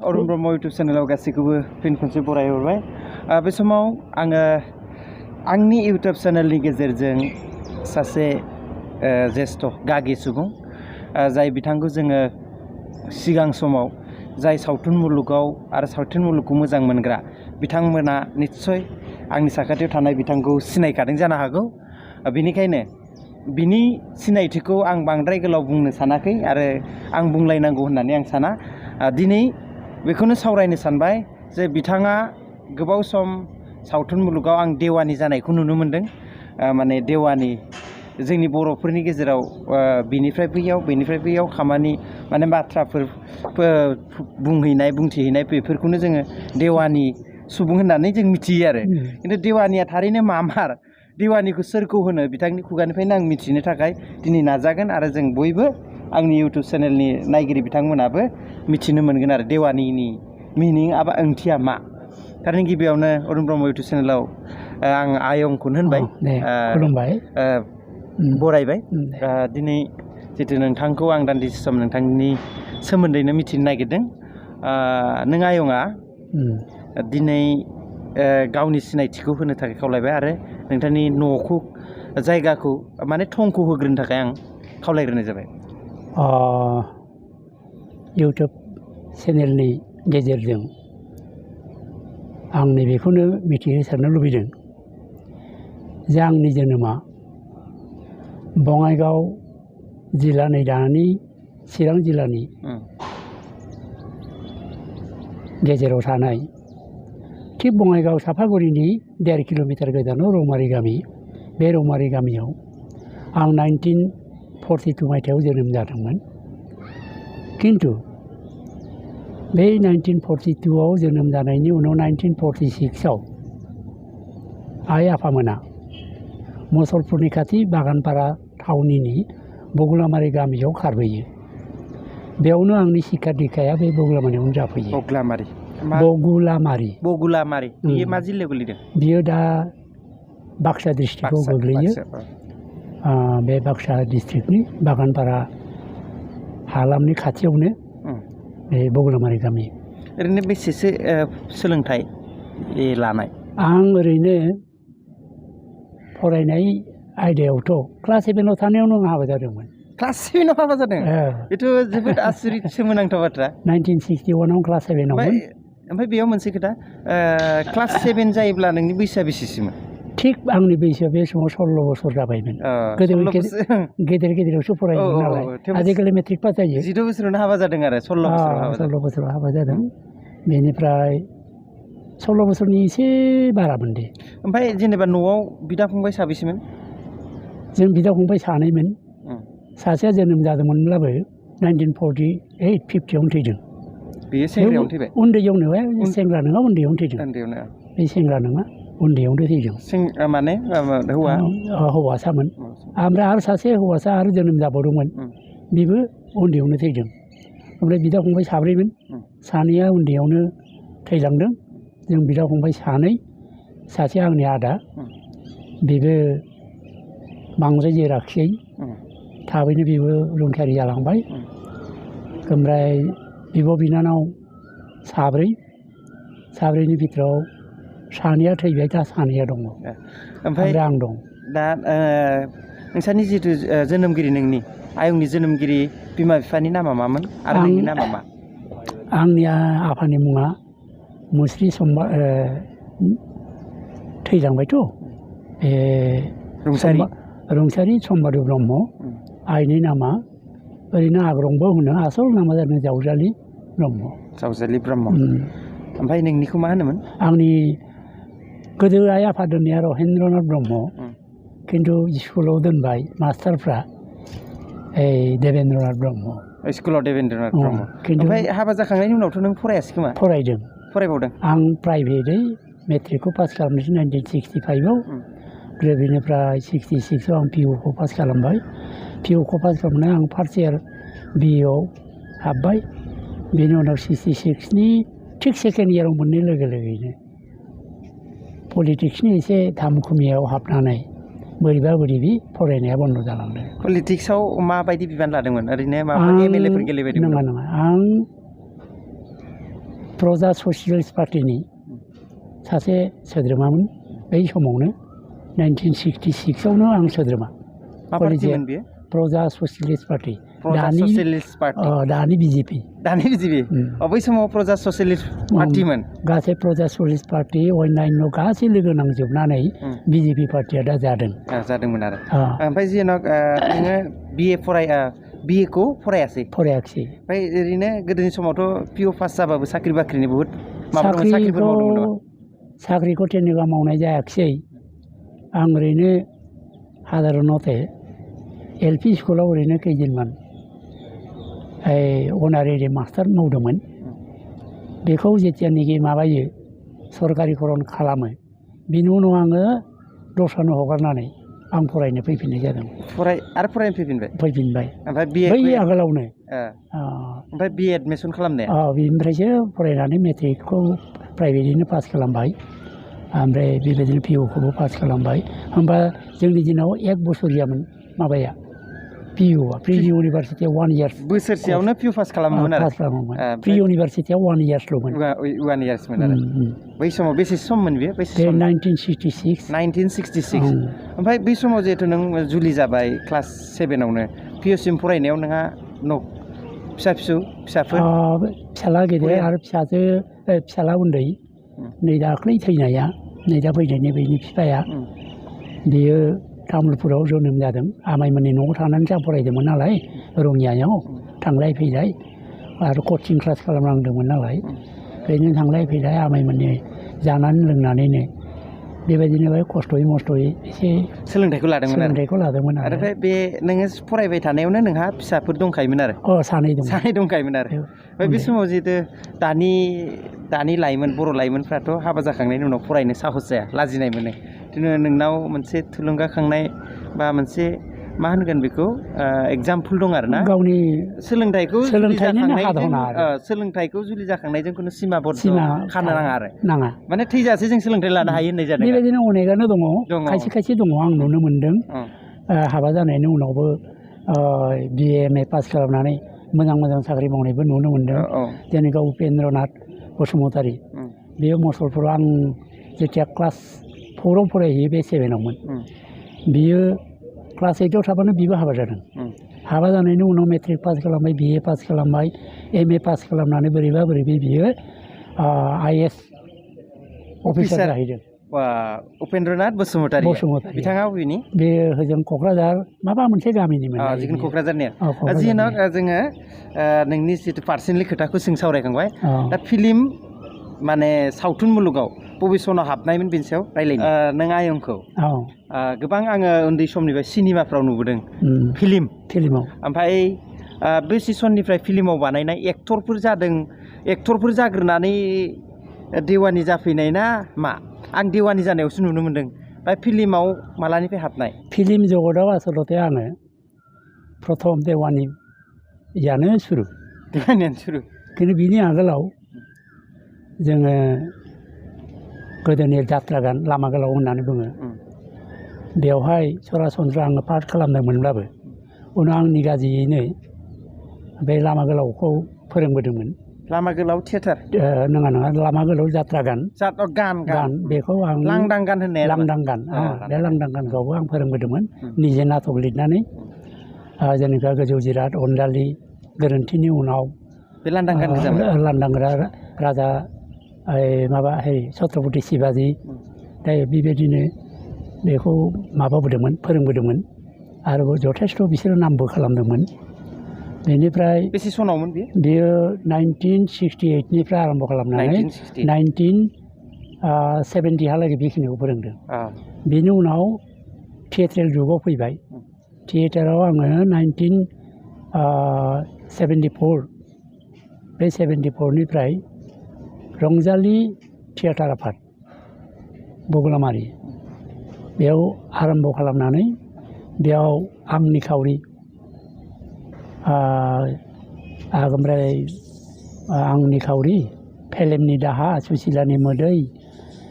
Arun Brahma YouTube चेनेलाव गासैखौबो फिन खनसे बरायहरबाय। बे समाव आङो आंनि इउटुब चेनेलनि गेजेरजों सासे ज्येष्ठ गागि सुबुं जाय बिथांखौ जोङो सिगां समाव जाय सावथुन मुलुगाव आरो सावथुन मुलुगखौ मोजां मोनग्रा बिथांमोना निस्सय आंनि साखाथियाव थानाय बिथांखौ सिनायखादों जानो हागौ। बेनिखायनो बिनि सिनायथिखौ आं बांद्राय गोलाव बुंनो सानाखै आरो आं बुंलायनांगौ होननानै आं साना। दिनै बेखौनो सावरायनो सानबाय जे बिथाङा गोबाव सम सावथुन मुलुगाव आं देवानि जानायखौ नुनो मोनदों। माने देवानि जोंनि बर'फोरनि गेजेराव बिनिफ्राय बैयाव खामानि माने बाथ्राफोर बुंहैनाय बुंथिहैनाय बेफोरखौनो जोङो देवानि सुबुं होननानै जों मिथियो आरो। खिन्थु देवानिया थारैनो मामार देवानिखौ सोरखौ होनो बिथांनि खुगानिफ्रायनो आं मिथिनो थाखाय दिनै नाजागोन आरो जों बयबो आंनि इउटुब चेनेलनि नायगिरि बिथांमोनाबो मिथिनो मोनगोन आरो देवानिनि मिनिं एबा ओंथिया मा। थारैनो गिबियावनो अरुण ब्रह्म इउटुब चेनेलाव आं आयंखौनो होनबाय, खुलुमबाय, बरायबाय। दिनै जितु नोंथांखौ आं दान्दिसे सम नोंथांनि सोमोन्दैनो मिथिनो नागिरदों। नों आयंआ दिनै गावनि सिनायथिखौ होनो थाखाय खावलायबाय आरो नोंथांनि न'खौ जायगाखौ माने थंखौ होग्रोनो थाखाय आं खावलायग्रोनाय जाबाय। इउटुब चेनेलनि गेजेरजों आं नैबेखौनो मिथिहोसारनो लुबैदों जे आंनि जोनोमा बङाइगाव जिल्लानि दानि चिरां जिल्लानि गेजेराव थानाय थिग बङाइगाव साफागुरिनि 1.5 किल'मिटार गोजानाव रौमारि गामि। बे रौमारि गामियाव आं 1942 मायथाइयाव जोनोम जादोंमोन। खिन्थु बे 1942आव जोनोम जानायनि उनाव 1946आव आइ आफामोना मुसलपुरनि खाथि बागानपारा थावनिनि बगुलामारि गामियाव खारबोयो। बेयावनो आंनि शिक्षा दिक्षाया बे बगुलामारियावनो जाफैयो। बगुलामारि बेयो मा जिल्लायाव गोलैदों? बियो दा बाक्सा डिस्ट्रिक्टआव गोग्लैयो। बे बाक्सा डिस्ट्रिक्टनि बागानपारा हालामनि खाथियावनो बे बगुलामारि गामि। ओरैनो बेसेसो सोलोंथाइ लानाय? आं ओरैनो फरायनाय आयदायावथ' क्लास 7आव थानायावनो आं हाबा जादोंमोन। क्लास 7आव हाबा जादों? बेथ' जोबोद आसरित सोमोनांथाव बाथ्रा। 1961आव क्लास 7आवमोन। ओमफ्राय बेयाव मोनसे खोथा, क्लास 7 जायोब्ला नोंनि बैसोआ बेसेसोमोन? थिग आंनि बैसोआ बे समाव 16 बोसोर जाबायमोन। गेदेर फरायोमोन नालाय। आजिखालि मेट्रिक पास जायो। 16 बोसोरावनो हाबा जादों आरो 16 बोसोराव हाबा जादों। बेनिफ्राय 16 बोसोरनि एसे बारामोन दे। ओमफ्राय जेनेबा न'आव बिदा फंबाय साबेसेमोन? जों बिदा फंबाय सानैमोन। सासेया जोनोम जादोंमोनब्लाबो 1948, 50आवनो थैदों। बेयो सेंग्रायावनो थैबाय? उन्दैयावनो, सेंग्रा नङा, उन्दैयावनो थैदों। बे सेंग्रा नङा, उन्दैयावनो थैदों। माने हौवा? हौवासामोन। ओमफ्राय आरो सासे हौवासा आरो जोनोम जाबावदोंमोन, बेबो उन्दैयावनो थैदों। ओमफ्राय बिदा फंबाय साब्रैमोन, सानैया उन्दैयावनो थैलांदों। जों बिदा फंबाय सानै, सासे आंनि आदा, बेबो बांद्राय जोराखिसै, थाबैनो बेबो रुंसारि जालांबाय। ओमफ्राय बिब' बिनानाव साब्रैनि बिथोराव सानैया थैबाय, दा सानैया दङ। ओमफ्राय आं दं। दा नोंसोरनि जिथु जोनोमगिरि, नोंनि आयंनि जोनोमगिरि बिमा बिफानि नामा मामोन आरो नोंनि नामा मा? आंनि आफानि मुङा मुस्रि थैलांबायथ', रुंसारि सम्बारू ब्रह्म। आइनि नामा ओरैनो आग्रंबो होनो, आसल नामा जादों जावजालि ब्रह्म। ओमफ्राय नोंनिखौ मा होनोमोन? आंनि गोदो आइ आफा दोननाया रहेन्द्रनाथ ब्रह्म। खिन्थु स्कुलाव दोनबाय मास्टारफ्रा देबेन्द्रनाथ ब्रह्म। स्कुलाव देबेन्द्रनाथ ब्रह्म। ओमफ्राय हाबा जाखांनायनि उनावथ' नों फरायासै खोमा? फरायबावदों। आं प्राइभेटै मेट्रिकखौ पास खालामनोसै 1965आव। बेनिफ्राय 66आव आं पिइउखौ पास खालामबाय। पिइउखौ पास खालामनानै आं फार्स्ट इयार बिएआव हाबबाय। बेनि उनाव 66नि थिग सेकेन्ड इयाराव मोननाय लोगो लोगोनो पलिटिक्सनि एसे धामखुमियाव हाबनानै बोरैबा बोरैबि फरायनाया बन्द' जालांदों। पलिटिक्सआव माबायदि बिबान लादोंमोन? ओरैनो माबाफोर एमएलएफोर गेलेबायदोंमोन? नङा, आं प्रजा ससियेलिस्ट पार्टिनि सासे सोद्रोमामोन बै समावनो 1966आवनो आं सोद्रोमा मा पार्टिमोन बेयो प्रजा ससियेलिस्ट पार्टि प्रजा ससियेलिस्ट पार्टि दानि बिजेपि बै समाव प्रजा ससियेलिस्ट पार्टिमोन गासै प्रजा ससियेलिस्ट पार्टि अन्यान्य गासै लोगो नांजोबनानै बिजेपि पार्टिया दा जादोंमोन आरो ओमफ्राय जेन'क नोङो बिए खौ फरायाखिसै ओमफ्राय ओरैनो गोदोनि समावथ' पिअ पास जाबाबो साख्रि बाख्रिनि बहुद साख्रिफोर मावदोंमोन नामा साख्रिखौ टेनेगा मावनाय जायाखिसै आं ओरैनो साधारनते एलपि स्कुलाव ओरैनो खैदिनमान अनारेरि मास्टार मावदोंमोन बेखौ जेथियानोखि माबायो सरकारिकरन खालामो बिनि उनाव आङो दस्रानो हगारनानै आं फरायनो फैफिननाय जादों फरायनो फैफिनबाय ओमफ्राय बै आगोलावनो ओमफ्राय बिए एडमिसन खालामनाया बिनिफ्रायसो फरायनानै मेट्रिकखौ प्राइभेटैनो पास खालामबाय ओमफ्राय बेबायदिनो पिइउखौबो पास खालामबाय होमबा जोंनि दिनाव 1 बोसोरियामोन माबाया पिइउआ प्रि इउनिभारसिटियाव 1 इयार्स बोसोरसेयावनो पिइउ पास खालामोमोन आरो प्रि इउनिभारसिटियाव 1 इयार्सल'मोन 1 इयार्समोन आरो बै समाव बेसे सममोन बेयो 1966 ओमफ्राय बै समाव जिहेथु नों जुलि जाबाय क्लास 7आवनो पिइउसिम फरायनायाव नोंहा फिसाफोर फिसाला गेदेर आरो फिसाला उन्दै नै दाख्लै थैनाया नै दा फैनायनि बेनि बिफाया बेयो तामुलपुराव जोनोम जादों आमाइमोननि न'आव थानानै आं फरायदोंमोन नालाय रङियायाव थांलाय फैलाय आरो कचिं क्लास खालामनांदोंमोन नालाय बेनो थांलाय फैलाय आमाइमोननि जानानै लोंनानैनो बेबायदिनो खस्थ'यै मस्थ'यै एसे सोलोंथाइखौ लादोंमोन आरो बे नोङो फरायबाय थानायावनो नोंहा फिसाफोर दंखायोमोन आरो सानै दंखायोमोन आरो ओमफ्राय बे समाव जिहेतु दानि बर' लाइमोनफ्राथ' हाबा जाखांनायनि उनाव फरायनो साहस जाया लाजिनाय मोनो नोंनाव मोनसे थुलुंगाखांनाय बा मोनसे मा होनगोन बेखौ एगजामपोल दं आरो ना गावनि सोलोंथाइखौ जुलि जाखांनायजों खुनु सिमा बद्ध खानो नाङा आरो माने थैजासे जों सोलोंथाइ लानो हायो होननाय जादों बेबायदिनो अनेकानो दङ खायसे दङ आं नुनो मोन्दों हाबा जानायनि उनावबो बिए एमए पास खालामनानै मोजां साख्रि मावनायबो नुनो मोन्दों जेनेबा उपेन्द्रनाथ बसुमतारी बेयो मसलपुराव आं जेथिया क्लास 4आव फरायहैयो बे 7आवमोन बियो क्लास 8आव थाबानो बिबो हाबा जादों हाबा जानायनि उनाव मेट्रिक पास खालामबाय बिए पास खालामबाय एमए पास खालामनानै बोरैबा बियो आइएएस अफिसार जाहैदों उपेन्द्रनाथ बसुमतारी बिथाङा बबेनि बे होजों क'क्राझार माबा मोनसे गामिनिमोन जिखुनु क'क्राझारनिया जिनाव जोङो नोंनि जितु पार्सनेलि खोथाखौ जों सावरायखांबाय दा फिल्म माने सावथुन मुलुगाव बबे सनाव हाबनायमोन बेनि सायाव रायलायनो नों आयंखौ गोबां आङो उन्दै समनिफ्राय सिनेमाफ्राव नुबोदों फिल्माव ओमफ्राय बेसे समनिफ्राय फिल्माव बानायनाय एक्टरफोर जाग्रोनानै देवानि जाफैनाय ना मा आं देवानि जानायावसो नुनो मोन्दों ओमफ्राय फिल्माव मालानिफ्राय हाबनाय फिल्म जगतआव आसलते आङो प्रथम देवानियानो सुरु खिन्थु बिनि आगोलाव जोङो गोदोनि जात्रा गान लामा गोलाव होननानै बुङो बेवहाय सरासनस्रा आङो पार्ट खालामदोंमोनब्लाबो उनाव आं निगाजियैनो बे लामा गोलावखौ फोरोंबोदोंमोन लामा गोलाव थियेटार नङा लामा गोलाव जात्रा गान बेखौ आं लांदां गान होननाया बे लांदां गानखौबो आं फोरोंबोदोंमोन निजे नाटक लिरनानै जेनेबा गोजौ जिराद अनजालि गोरोन्थिनि उनाव बे लांदां गान लांदां राजा छत्रपति शिवाजी दा बेबायदिनो बेखौ माबाबोदोंमोन फोरोंबोदोंमोन आरो जथेस्थ' बिसोरो नामबो खालामदोंमोन बेनिफ्राय बेसे सनावमोन बेयो 1968निफ्राय आरम्भ खालामनानै 1970हालागै बेखिनिखौ फोरोंदों बेनि उनाव थियेटार जुगाव फैबाय थियेटाराव आङो 1974 बे 74निफ्राय रंजालि थियेटार आफाद बगलामारि बेयाव आरम्भ खालामनानै बेयाव आंनि खावरि ओमफ्राय आंनि खावरि फेलेमनि दाहा सुसिलानि मोदै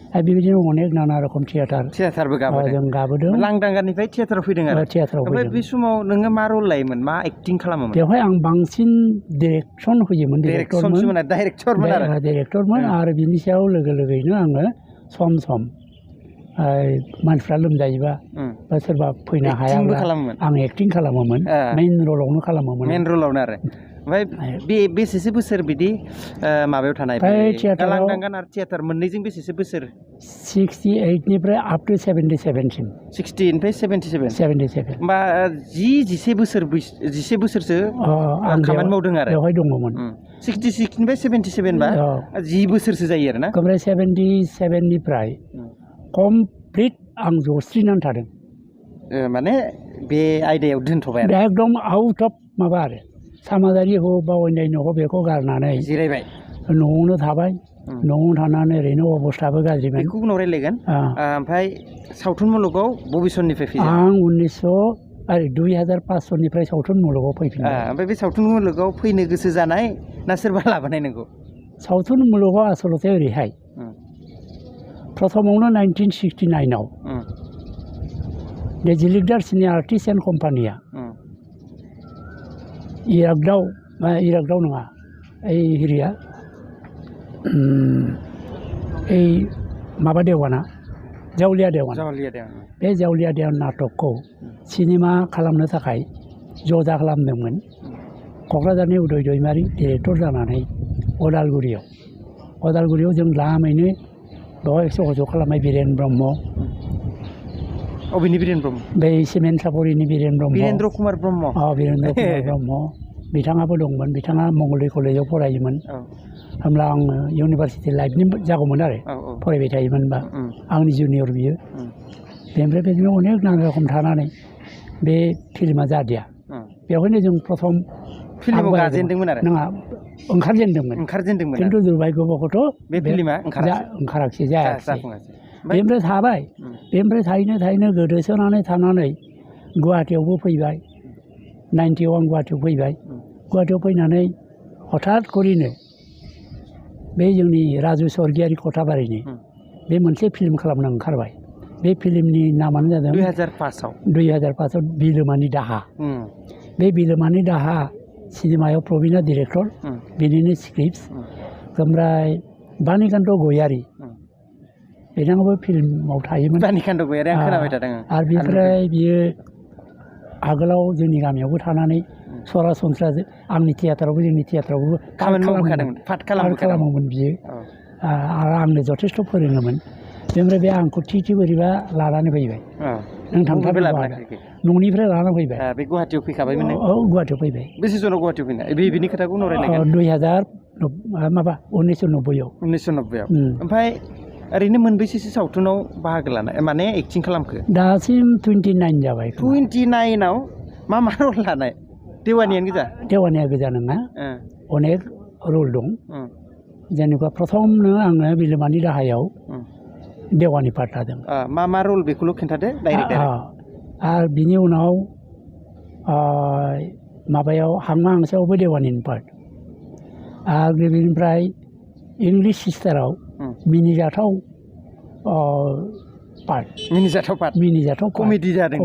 बेबायदिनो अनेक नाना रोखोम थियाटार थियाटारबो गाबोदों जों गाबोदों लांदांगानिफ्राय थियाटाराव फैदों आरो थियाटाराव ओमफ्राय फैदों बे समाव नोङो मा रल लायोमोन मा एक्टिं खालामोमोन बेवहाय आं बांसिन डिरेक्सन होयोमोन डाइरेक्टरमोन आरो डिरेक्टरमोन आरो बिनि सायाव लोगो लोगोयैनो आङो सम सम मानसिफ्रा लोमजायोबा बा सोरबा फैनो हायाब्ला आं एक्टिं खालामोमोन मेइन रलावनो खालामोमोन मेइन रलावनो आरो ओमफ्राय बे बेसेसो बोसोर बिदि माबायाव थानाय लांदांगान आरो थियाटार मोननैजों बेसेसो बोसोर 68 निफ्राय आप टु 77 सिम 60 निफ्राय 77 होमबा 11 बोसोरसो खामानि मावदों आरो बेवहाय दङमोन 66 निफ्राय 77 बा 10 बोसोरसो जायो आरो ना ओमफ्राय 77 निफ्राय कमप्लिट आं जस्रिनानै थादों माने बे आयदायाव दोनथ'बाय आरो एकदम आउट अफ माबा आरो समाजारि हो बा अनलाइन हो बेखौ गारनानै जिरायबाय न'आवनो थाबाय न'आवनो थानानै ओरैनो अबस्थाबो गाज्रिमोन बेखौ उनाव रायलायगोन ओमफ्राय सावथुन मुलुगाव बबे सननिफ्राय फैदों आं 2005 सननिफ्राय सावथुन मुलुगाव फैफिनबाय ओमफ्राय बे सावथुन मुलुगाव फैनो गोसो जानाय ना सोरबा लाबोनाय नोंखौ सावथुन मुलुगाव आसलते ओरैहाय प्रथमावनो 1969 आव दिलिगदार सिने आर्टिस्ट एन्ड कम्पानिया इरागदाव नङा ओइ हिरिया ओइ माबा देवाना जावलिया देवान बे जावलिया देवान नाटकखौ सिनेमा खालामनो थाखाय जजा खालामदोंमोन क'क्राझारनि उदय दैमारि डिरेक्टर जानानै अदालगुरियाव जों लामैनो बेवहाय सहज खालामनाय बिरेन ब्रह्म अबेनि बिरेन ब्रह्म बै सिमेन्ट सापरिनि बिरेन ब्रह्म बिरेन्द्र कुमार ब्रह्म बिथाङाबो दंमोन बिथाङा मंगलदै कलेजाव फरायोमोन होमब्ला आङो इउनिभार्सिटि लाइफनि जागौमोन आरो फरायबाय थायोमोनबा आंनि जुनियर बियो बेनिफ्राय बिदिनो अनेक नाना रखम थानानै बे फिल्मा जादिया बेवहायनो जों प्रथम फिल्माव गाजेनदोंमोन आरो नङा ओंखारजेनदोंमोन खिन्थु दुर्भाग्यबखथ' बे फिल्मा ओंखाराखिसै जायाखिसै बेनिफ्राय थाबाय बेनिफ्राय थायैनो गोदोसोनानै थानानै गुवाहाटियावबो फैबाय 90 आं गुवाहाटियाव फैबाय गुवाहाटियाव फैनानै हठात करिनो बे जोंनि राजु स्वर्गियारि कथाबारिनि बे मोनसे फिल्म खालामनो ओंखारबाय बे फिल्मनि नामानो जादों 2005 आव बिलोमानि दाहा बे बिलोमानि दाहा सिनेमायाव प्रबिना डिरेक्टर बिनिनो स्क्रिप्ट ओमफ्राय बानिकान्त गयारि बिथाङाबो फिल्माव थायोमोन बानिकान्त गयारि आं खोनाबाय थादों आरो बिनिफ्राय बियो आगोलाव जोंनि गामियावबो थानानै सरासनस्रा आंनि थियाटारावबो जोंनि थियाटारावबो खालामोमोन बियो आरो आंनो जथेस्थ' फोरोङोमोन बेनिफ्राय बे आंखौ थि बोरैबा लानानै फैबाय नों थांथारनांगौ न'निफ्राय लानानै फैबाय बे गुवाहाटियाव फैखाबायमोन औ गुवाहाटियाव फैबाय बेसे जनाव गुवाहाटियाव फैनाय बेनि खोथाखौ उनाव रायलायगोन 1990 ओमफ्राय ओरैनो मोनबेसेसो सावथुनाव बाहागो लानाय माने एक्टिं खालामखो दासिम 29 जाबाय 29 आव मा रल लानाय देवानिया गोजा नङा अनेक रल दं जेनेबा प्रथमनो आङो बिलोमानि दाहायाव देवानि पार्ट लादों मा रल बेखौल' खिन्थादो डाइरेक्ट आरो बिनि उनाव माबायाव हांमा हांसायावबो देवानिनि पार्ट आरो बेनिफ्राय इंलिश सिस्टाराव मिनिजाथाव मिनिजाथाव कमेडि जादों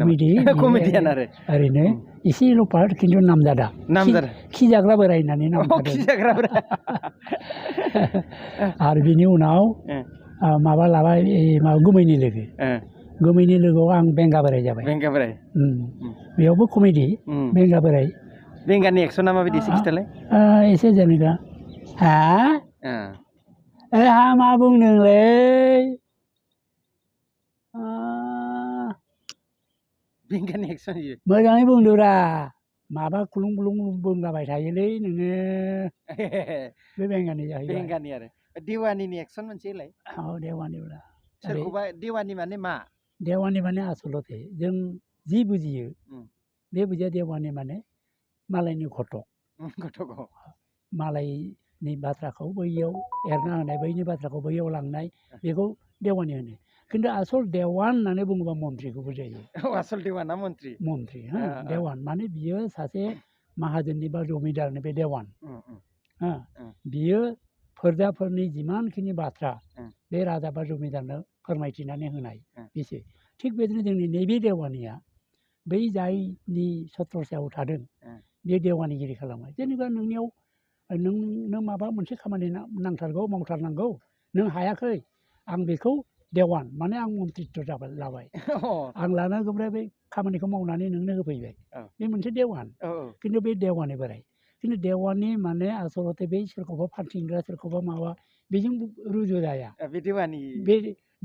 कमेडियान आरो ओरैनो एसेल' पार्ट खिन्थु नामजादा खिजाग्रा बोराय होननानै नाम आरो बिनि उनाव माबा लाबाय गुमैनि लोगोआव आं बेंगा बोराय जाबाय बेयावबो कमेडि बेंगा बोराय बेंगानि एक्सना माबायदि एसे खिथालाय एसे जेनेबा हा मा बुंदोंलै बेंगानि एक्सन मोजाङै बुंदोरा माबा खुलुं बुलुं बुंलाबाय थायोलै नोङो बे बेंगानि जाहैबाय बेंगानि आरो देवानिनि एक्सन मोनसेलाय देवानिब्रा सोरखौबा देवानि माने मा देवानि माने आसलते जों जि बुजियो बे बुजिया देवानि माने मालायनि घटक मालायनि बाथ्राखौ बैयाव एरना होनाय बैनि बाथ्राखौ बैयाव लांनाय बेखौ देवानि होनो खिन्थु आसल देवान होननानै बुङोबा मन्थ्रिखौ बुजायो आसल देवाना मन्थ्रि देवान माने बियो सासे माहाजोननि बा जमिदारनि बे देवान बियो फोरजाफोरनि जिमानखिनि बाथ्रा बे राजा बा जमिदारनो फोरमायथिनानै होनाय बेसो थिग बेबायदिनो जोंनि नैबे देवानिया बै जायनि सत्रसायाव थादों बे देवानिगिरि खालामो जेनेबा नोंनियाव नों माबा मोनसे खामानि नांथारगौ मावथारनांगौ नों हायाखै आं बेखौ देवान माने आं मन्त्रित्व लाबाय आं लानानै ओमफ्राय बे खामानिखौ मावनानै नोंनो होफैबाय बे मोनसे देवान खिन्थु बे देवानि बोराय खिन्थु देवानि माने आसलते बै सोरखौबा फान्थिग्रा सोरखौबा माबा बेजों रुजु जाया बे देवानि बे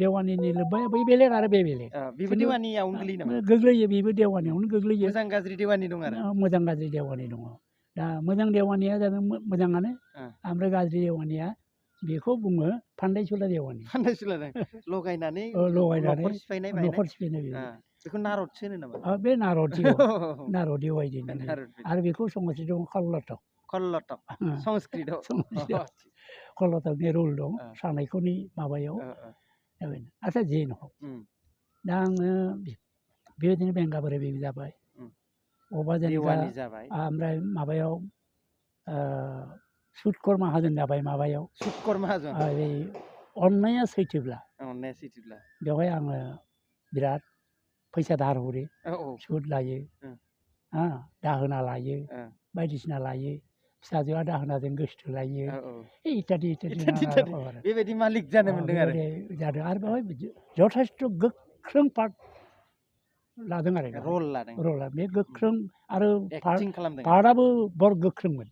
देवानिनि लोब्बाया बै बेलेग आरो बे बेलेग बेबो देवानियावनो गोग्लैयो नामा गोग्लैयो बेबो देवानियावनो गोग्लैयो मोजां गाज्रि देवानि दं आरो मोजां गाज्रि देवानि दङ दा मोजां देवानिया जादों मोजाङानो ओमफ्राय गाज्रि देवानिया बेखौ बुङो फान्दायसुला देवानि फान्दायसुला लगायनानै लगायनानै न'खर सिफायनाय बेखौ नारदसो होनो नामा बे नारदि नारदि बायदि आरो बेखौ संस्कृतआव कल्लटक संस्कृतआव कल्लटकनि रुल दं सानायखौनि माबायाव आच्ছা जे न दा आङो बेबायदिनो बेंगा बोराय बेबो जाबाय अबा जेनेबा ओमफ्राय माबायाव सुटकर माहाजोन जाबाय माबायाव सुटकर माहाजोन अन्नाया सैथोब्ला बेवहाय आङो बिराद फैसा दाहार हरो सुद लायो दाहोना लायो बायदिसिना लायो फिसाजोआ दाहोनाजों गोसोथोलायो इत्यादि बेबायदि मालिक जानो मोनदों आरो जादों आरो बेवहाय जथेस्थ' गोख्रों पार्ट लादों आरो रला बे गोख्रों आरो पार्टआबो बर गोख्रोंमोन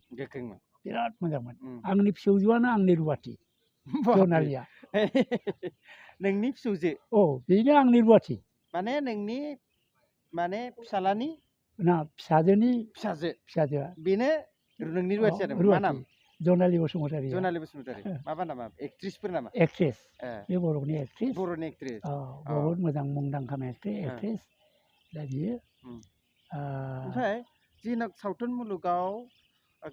बिराद मोजांमोन आंनि फिसौजोआनो आंनि रुवाथि जनालिया नोंनि फिसौजो बेनो आंनि रुवाथि माने नोंनि माने फिसालानि ना फिसाजोनि फिसाजोआ बेनो नोंनि रुवाथि जादों मा नाम जनालि बसुमतारी माबा नामा एक्ट्रिसफोर नामा एक्ट्रेस बे बर'नि एक्ट्रेस बहुद मोजां मुंदांखा एक्ट्रेस दा बियो ओमफ्राय जेनक सावथुन मुलुगाव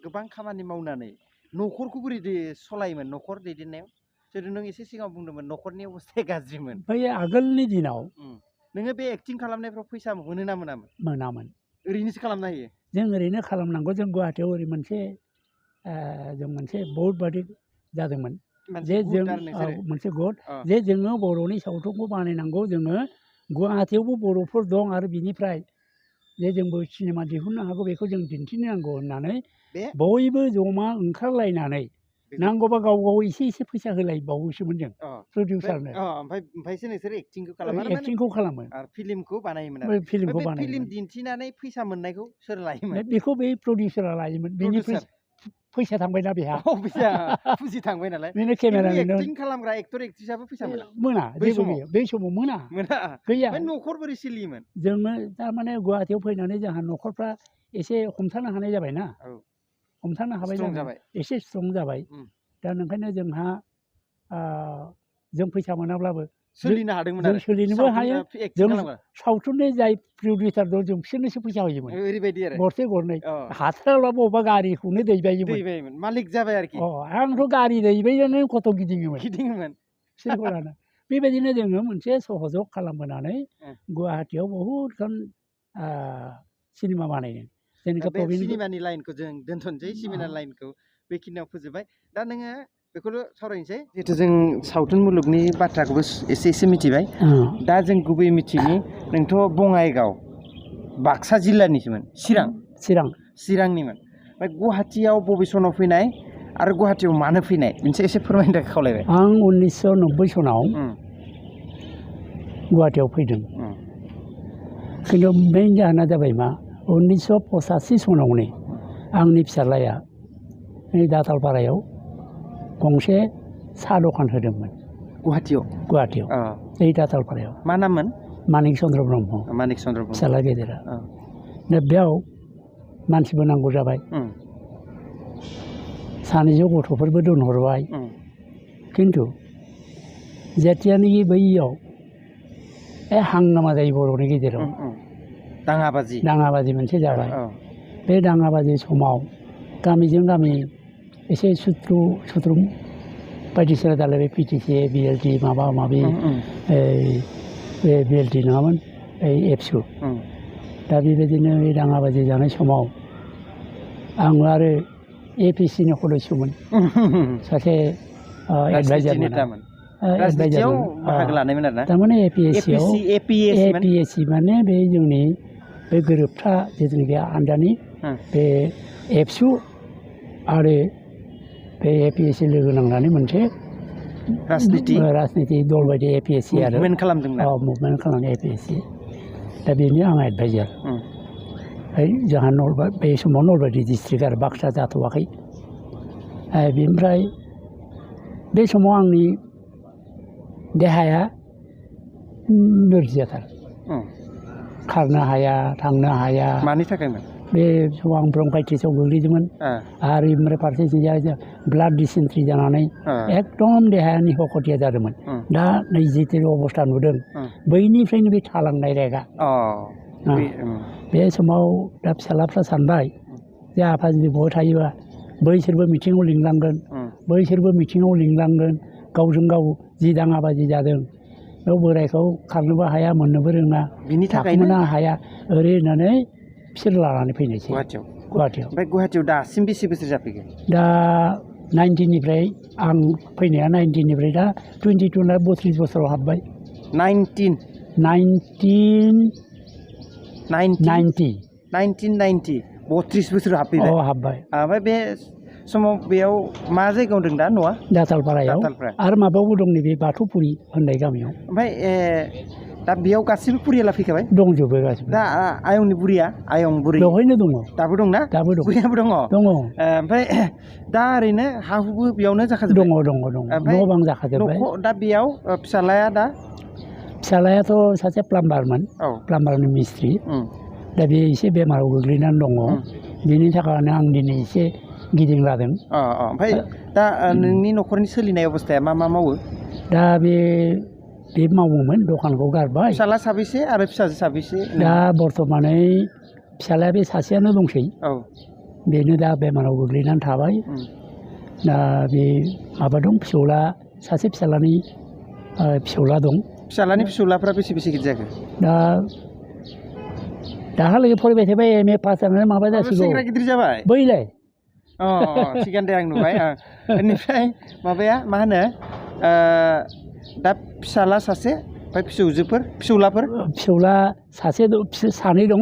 गोबां खामानि मावनानै न'खरखौ बोरै सलायोमोन न'खर दैदेननायाव जेरै नों एसे सिगाङाव बुंदोंमोन न'खरनि अबस्थाया गाज्रिमोन बै आगोलनि दिनाव नोङो बे एक्टिं खालामनायफ्राव फैसा मोनो ना मोनामोन ओरैनोसो खालामनो हायो जों ओरैनो खालामनांगौ जों गुवाहाटियाव ओरै मोनसे जों मोनसे बर्ड बादि जादोंमोन जे जों मोनसे गद जे जोङो बर'नि सावथुनखौ बानायनांगौ जोङो गुवाहाटियावबो बर'फोर दं आरो बिनिफ्राय जे जोंबो सिनेमा दिहुननो हागौ बेखौ जों दिन्थिनांगौ होननानै बयबो जमा ओंखारलायनानै नांगौबा गाव गाव एसे एसे फैसा होलायबावोसोमोन जों प्रडिउसारनो ओमफ्रायसो नोंसोर एक्टिंखौ खालामो आरो फिल्मखौ बानायोमोन फिल्म दिन्थिनानै फैसा मोननायखौ सोर लायोमोन बेखौ बै प्रडिउसारा लायोमोन बेनिफ्राय फैसा थांबायना बेहा फुजि थांबाय नालाय बेनो केमेरामेन एक्टिं खालामग्रा एक्टर एक्ट्रिसाबो फैसा मोना बै समाव मोना गैया न'खर बोरै सोलियोमोन जोङो थारमाने गुवाहाटियाव फैनानै जोंहा न'खरफ्रा एसे हमथानो हानाय जाबायना हमथानो हाबाय एसे स्ट्रं जाबाय दा ओंखायनो जोंहा जों फैसा मोनाब्लाबो सोलिनो हादोंमोन जों सोलिनोबो हायो जों सावथुननि जाय प्रडिउसार दं जों बिसोरनोसो फैसा होयोमोन ओरैबायदि आरो गरसे गरनै हाथाराब्लाबो बबेबा गारिखौनो दैबायोमोन मालिक जाबाय आरोखि आंथ' गारि दैबायानो खथ' गिदिङोमोन सोरखौ लाना बेबायदिनो जोङो मोनसे सहजग खालामबोनानै गुवाहाटियाव बहुदखान सिनेमा बानायदों सिनेमानि लाइनखौ जों दोनथ'नोसै सिनेमा लाइनखौ बेखिनियाव फोजोबबाय दा नोङो बेखौल' सावरायनोसै जिहेथु जों सावथुन मुलुगनि बाथ्राखौबो एसे एसे मिथिबाय दा जों गुबै मिथिनि नोंथ' बङाइगाव बाक्सा जिल्लानिसोमोन चिरांनिमोन ओमफ्राय गुवाहाटियाव बबे सनाव फैनाय आरो गुवाहाटियाव मानो फैनाय मोनसे एसे फोरमायनो थाखाय खावलायबाय आं 1990 सनाव गुवाहाटियाव फैदों खिन्थु मेइन जाहोना जाबाय मा 1985 सनावनो आंनि फिसाज्लाया दाथालपारायाव गंसे साहा दखान होदोंमोन गुवाहाटियाव बै दाथालपारायाव मा नाममोन मानिक चन्द्र ब्रह्म फिसाज्ला गेदेरा दा बेयाव मानसिबो नांगौ जाबाय सानैजों गथ'फोरबो दोनहरबाय खिन्थु जेथियानोखि बैयाव हांगामा जायो बर'नि गेजेराव दाङाबाजि मोनसे जाबाय बे दाङाबाजि समाव गामिजों गामि एसे सुथ्रु बायदिसिना जालायबाय पिटिसि बिएलटि माबा माबि बे बिएलटि नङामोन एबसु दा बेबायदिनो बे दाङाबाजि जानाय समाव आं आरो एपिसिनि सदस्यमोन सासे एडभाइजारमोन राजनितियाव बाहागो लानायमोन आरोना थारमाने APSC माने बे जोंनि बे गोरोबथा जिथुनाखि आनजादनि बे एबसु आरो बे APSC लोगो नांनानै मोनसे राजनिति दल बायदि APSC आरो मुभमेन्ट खालामदोंना मुभमेन्ट खालामनाय APSC दा बेनो आं एडभाइजार जोंहा नलबारि बे समाव नलबारि डिस्ट्रिक्ट आरो बाक्सा जाथ'वाखै बेनिफ्राय बे समाव आंनि देहाया नोरजियाथार खारनो हाया थांनो हाया मानि थाखायमोन बे समाव आं ब्रंकाइटिसआव गोग्लैदोंमोन आरो ओमफ्राय फारसेथिंजाय ब्लाड डिसेन्ट्रि जानानै एकदम देहाया निहखथिया जादोंमोन दा नै जिथु अबस्था नुदों बैनिफ्रायनो बे थालांनाय रेगा बे समाव दा फिसालाफ्रा सानबाय जे आफा जुदि बहाय थायोबा बैसोरबो मिथिङाव लिंलांगोन बैसोरबो मिथिङाव लिंलांगोन गावजों गाव जि दाङाबाजि जादों बेयाव बोरायखौ खारनोबो हाया मोननोबो रोङा थाखोमानो हाया ओरै होननानै बिसोर लानानै फैनायसै गुवाहाटियाव ओमफ्राय गुवाहाटियाव दासिम बेसे बोसोर जाफैगो दा 19निफ्राय आं फैनाया 19निफ्राय दा 22 ना 32 बोसोराव हाबबाय 1990 32 बोसोर हाबफैबाय हाबबाय ओमफ्राय बे समाव बेयाव मा जायगायाव दं दा न'आ दातालपारायाव आरो माबायावबो दं नैबे बाथौपुरि होननाय गामियाव ओमफ्राय दा बेयाव गासिबो फरियाला फैखाबाय दंजोबो गासिबो दा आयंनि बुरिया आयं बुरि बेवहायनो दङ दाबो दंना दाबो दं बुरियाबो दङ ओमफ्राय दा ओरैनो हा हुबो बेयावनो जाखाजोबबाय दङ न' बां जाखाजोबबाय दा बेयाव फिसालाया फिसालायाथ' सासे प्लाम्बारमोन प्लाम्बारनि मिस्ट्रि दा बे एसे बेमाराव गोग्लैनानै दङ बेनि थाखायनो आं दिनै एसे गिदिंलादों ओमफ्राय दा नोंनि न'खरनि सोलिनाय अबस्थाया मा मावो दा बे मावोमोन दखानखौ गारबाय फिसाला साबैसे आरो फिसाजो साबैसे दा बर्थमानै फिसालाया बे सासेयानो दंसै बेनो दा बेमाराव गोग्लैनानै थाबाय दा बे माबा दं फिसौला सासे फिसालानि फिसौला दं फिसालानि फिसौलाफ्रा बेसे गिदिर जाखो दाहालागै फरायबाय थाबाय MA पास जानानै माबा जासिगौ गिदिर जाबाय बैलाय थिगानो दे आं नुबाय बेनिफ्राय माबाया मा होनो दा फिसाला सासे ओमफ्राय फिसौला सासे सानै दं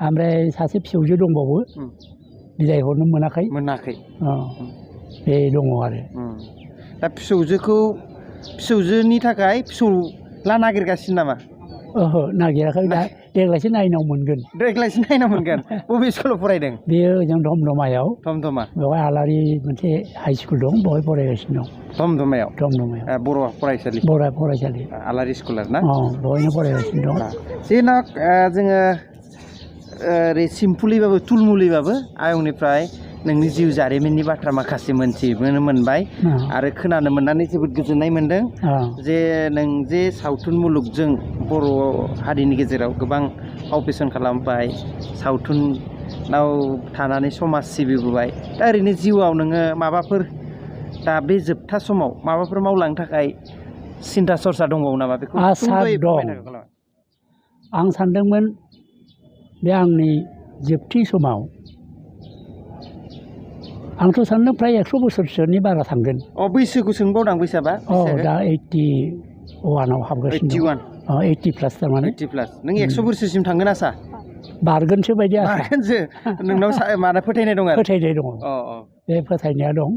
ओमफ्राय सासे फिसौजो दंबावो बिदाय हरनो मोनाखै बे दङ आरो दा फिसौजोनि थाखाय फिसौला नागिरगासिनो नामा ओहो नागिराखै दा देग्लायसो नाइनाव मोनगोन बबे स्कुलाव फरायदों बेयो ओजों धमधमायाव बेवहाय आलारि मोनसे हाइ स्कुल दं बेवहाय फरायगासिनो दं धमधमायाव बर' फरायसालि आलारि स्कुल आरो ना बेवहायनो फरायगासिनो दं जेना जोङो ओरै सिम्पुलैबाबो थुलमुलैबाबो आयंनिफ्राय नोंनि जिउ जारिमिननि बाथ्रा माखासे मोनथिबोनो मोनबाय आरो खोनानो मोननानै जोबोद गोजोननाय मोनदों जे नों जे सावथुन मुलुगजों बर' हारिनि गेजेराव गोबां फाव फेसन खालामबाय सावथुनाव थानानै समाज सिबिबोबाय दा ओरैनो जिउआव नोङो माबाफोर दा बे जोबथा समाव माबाफोर मावलांनो थाखाय सिन्था सरसा दंबावो नामा बेखौ आसा दं आं सानदोंमोन बे आंनि जोबथि समाव आंथ' सानदों फ्राय 100 बोसोरसोनि बारा थांगोन बैसोखौ सोंबावदां बैसाबा दा 81आव हाबगासिनो 80 प्लास थारमाने 80 प्लास नों 100 बोसोरसिम थांगोन आसा बारगोनसो बायदि नोंनाव माने फोथायनाय दं आरो बे फोथायनाया दं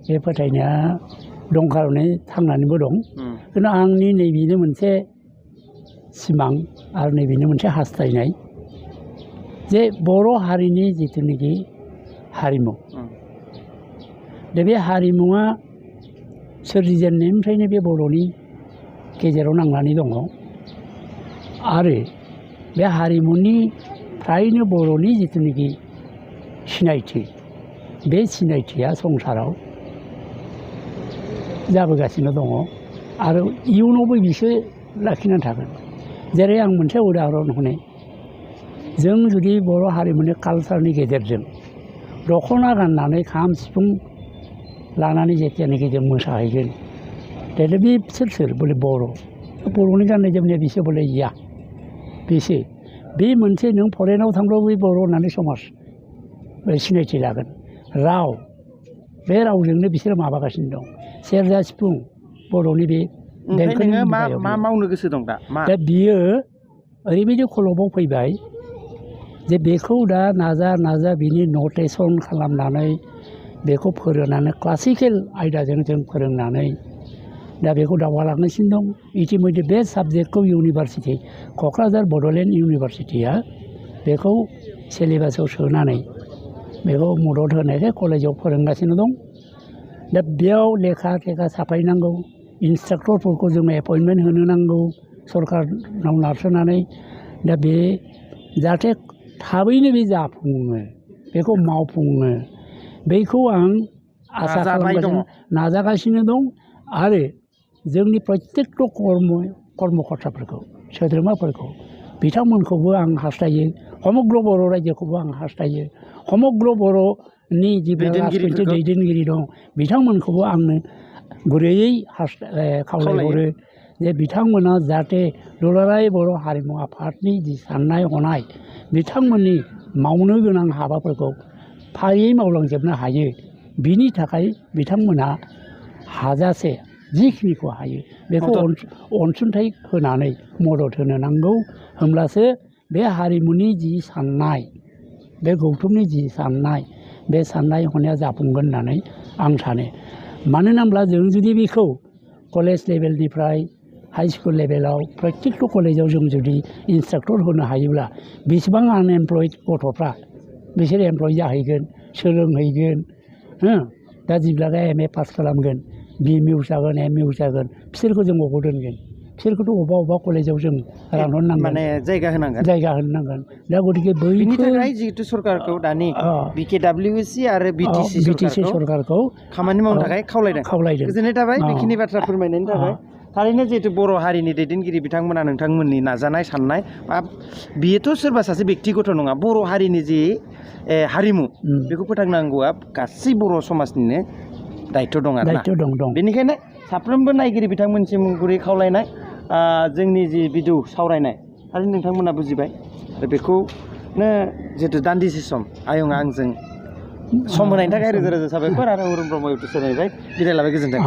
बे फोथायनाया दं खारनै थांनानैबो दं खिन्थु आंनि नैबेनो मोनसे सिमां आरो नैबेनो मोनसे हास्थायनाय जे बर' हारिनि जिथुनाखि हारिमु दा बे हारिमुवा सोरजिजेननायनिफ्रायनो बे बर'नि गेजेराव नांनानै दङ आरो बे हारिमुनि फ्रायनो बर'नि जिथुनाखि सिनायथि बे सिनायथिया संसाराव जाबोगासिनो दङ आरो इयुनावबो बिसो लाखिनानै थागोन जेरै आं मोनसे उदाहरन होनो जों जुदि बर' हारिमुनि कालसारनि गेजेरजों दख'ना गाननानै खाम सिफुं लानानै जेथियानोखि जों मोसाहैगोन दालाय बे सोर बोले बर'नि गाननाय जोमनाया बिसो बोले बेसो बे मोनसे नों फरेनाव थांब्लाबो बे बर' होननानै समाज सिनायथि लागोन राव बे रावजोंनो बिसोरो माबागासिनो दं सेरजा सिफुं बर'नि बे ओमफ्राय देंखोनि नोङो मा मुगायाव मा बियो। मावनो गोसो दं दा मा दा बियो ओरैबायदि खलबाव फैबाय जे बेखौ दा नाजा बिनि नटेसन खालामनानै बेखौ फोरोंनानै क्लासिकेल आयदाजों जों फोरोंनानै दा बेखौ दावगालांगासिनो दं इतिमध्य बे साबजेक्टखौ इउनिभारसिटि क'क्राझार बड'लेण्ड इउनिभारसिटिया बेखौ सिलेबासाव सोनानै बेखौ मदद होनायखाय कलेजाव फोरोंगासिनो दं दा बेयाव लेखा थेखा साफायनांगौ इन्सट्राक्टरफोरखौ जोङो एपइन्टमेन्ट होनो नांगौ सरकारनाव नारसोनानै दा बे जाहाथे थाबैनो बे जाफुङो बेखौ मावफुङो बेखौ आं आसा खालामगासिनो नाजागासिनो दं आरो जोंनि प्रत्येक कर्मकर्ताफोरखौ सोद्रोमाफोरखौ बिथांमोनखौबो आं हास्थायो समग्र बर' रायजोखौबो आं हास्थायो समग्र बर'नि जि राजखान्थि दैदेनगिरि दं बिथांमोनखौबो आंनो गुरैयै खावलायहरो जे बिथांमोना जाहाथे दुलाराय बर' हारिमु आफादनि जि साननाय हनाय बिथांमोननि मावनो गोनां हाबाफोरखौ फारियै मावलांजोबनो हायो बिनि थाखाय बिथांमोना हाजासे जिखिनिखौ हायो बेखौ अनसुंथाइ होनानै मदद होनो नांगौ होमब्लासो बे हारिमुनि जि साननाय बे गौथुमनि जि साननाय बे साननाय हनाया जाफुंगोन होननानै आं सानो मानो होनब्ला जों जुदि बेखौ कलेज लेभेलनिफ्राय हाइ स्कुल लेभेलाव प्रत्येकट' कलेजाव जों जुदि इन्सट्राक्टर होनो हायोब्ला बेसेबां आनएमप्लयड गथ'फ्रा बिसोर एमप्लय जाहैगोन सोलोंहैगोन दा जेब्ला एम ए पास खालामगोन BM जागोन MA जागोन बिसोरखौ जों बबाव दोनगोन बिसोरखौथ' अबेबा कलेजाव जों रानहरनांगोन माने जायगा होनांगोन दा गतिके बिनि थाखाय जिहेतु सरकारखौ दानि BKWSC आरो BTC सरकारखौ खामानि मावनो थाखाय खावलायदों गोजोननाय थाबाय बेखिनि बाथ्रा फोरमायनायनि थाखाय थारैनो जिहेतु बर' हारिनि दैदेनगिरि बिथांमोना नोंथांमोननि नाजानाय साननाय बियोथ' सोरबा सासे बेक्तिगत नङा बर' हारिनि जि हारिमु बेखौ फोथांनांगौआ गासै बर' समाजनिनो दायित्व दं आरोना बेनिखायनो साफ्रोमबो नायगिरि बिथांमोनसिम गुरै खावलायनाय जोंनि जि भिडिअ सावरायनाय थारैनो नोंथांमोना बुजिबाय आरो बेखौनो जिहेतु दान्दिसे सम आयंआ आंजों सम होनायनि थाखाय रोजा रोजा साबायखर आरो अरुण ब्रह्म इउटुब चेनेलनिफ्राय बिदाय लाबाय गोजोन्थों।